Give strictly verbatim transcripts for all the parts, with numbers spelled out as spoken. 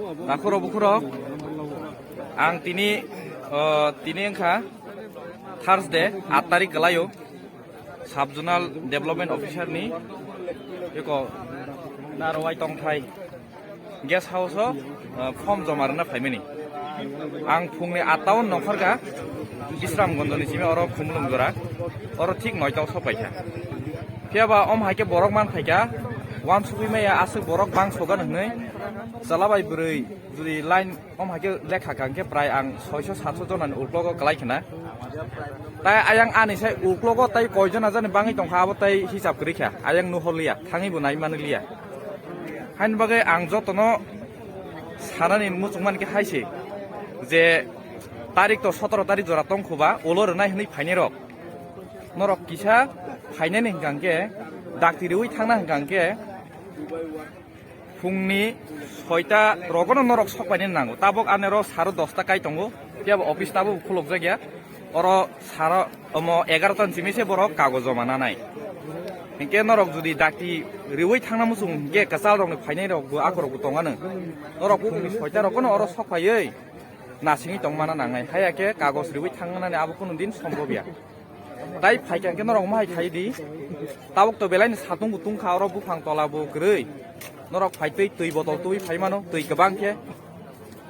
Takhurok bukhurok, ang tini, o, tini wngkha Thursday, aat tarik kwlaio, Sub Zonal Development Officer ni eko narwai tongthai guest house o, o, form joma rwna phaimani. Ang phungni atta o nongkhorkha Bisramganj ni simi oro Khumulwng jora, oro thik noita o sokpaikha. Phiya ba om hai khe borok man phaikha, uansugwi maya aswk borok bang sogan hwnwi, chwla bai bwrwi jodi line om hai khe lekha kha hwnkhe prai ang soiso satso jonani uklogo kwlai khna. Tai ayang ani sai uklogo tai koi jona jani bangwi tongkha abo tai hisab kwrwi kha, ayang nuhorliya, thangwi bo nai manliya. Haini bagwi ang jotono sanani muchungmani khe hai se je tarik to sotoro tarik jora tongkhuba ulo rwnai hwnwi phainai rok. Norok kisa phainani hwnkha hwnkhe, dakti riui thangna hwnkha hwnkhe, phungni soita rogono norok sok painani nango. Tabok anero saro dosta kai tongo, phiya bo office tabok khulokjak ya. Oro saro omo egarota ni simi se borok kagoz joma nanai. Hinkhe norok jodi dakti riui thangna muchung hinkhe kwchal rokni phainai rokbo akorokbo tongano. Norok phungni soita rogono oro sok phaiwi nasingwi tongmana nangnai. Haiya khe kagoz riui thangnani abo kunu din sombhob ya. Tai phaikha khe norok mohai khai di. Tabuk to belai ni satung bo tungkha oro buphang tola bo kwrwi. Norok phai twi twi botol twi phai mano, twi kwbang khe.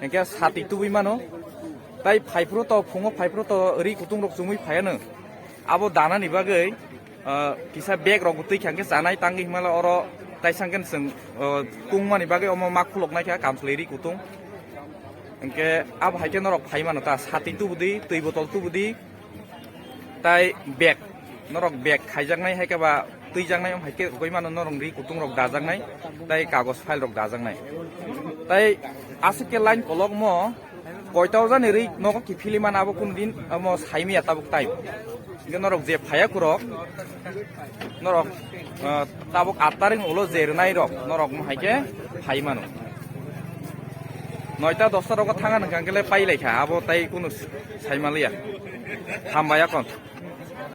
Hinkhe sati tubui mano. Tai phaiphuru to phungo phaiphuru to ri kutung rok chumui phaiano. Abo danani bagwi, ah, kisa bag rok bo twi kha khe chanai tangwi himala oro taisang khe chwng, ah, tungmani bagwi omo ma khulok nai kha kamchwlwi ri kutung. Hinkhe abo hai khe norok phai mano ta sati tubudi, twi botol tubudi. Tai bag, norok bag khaijaknai hai khe ba twijaknai, om hai khe rwgwi mano norok ri kutung rok dajaknai, tai kagoj file rok dajaknai. Tai aswk khe line kolokmo koita ojani ri nogo kiphilwi mano abo kunu din omo saimaya tabuk time. Hinkhe norok je phaiya khurok, norok, ah, tabuk aat tarik ni ulo je rwnai rok, norok mo hai khe phai mano. Noita dosta rogo thanga nang khe le pai lai kha, abo tai kunu sai maliya. Hambai akon.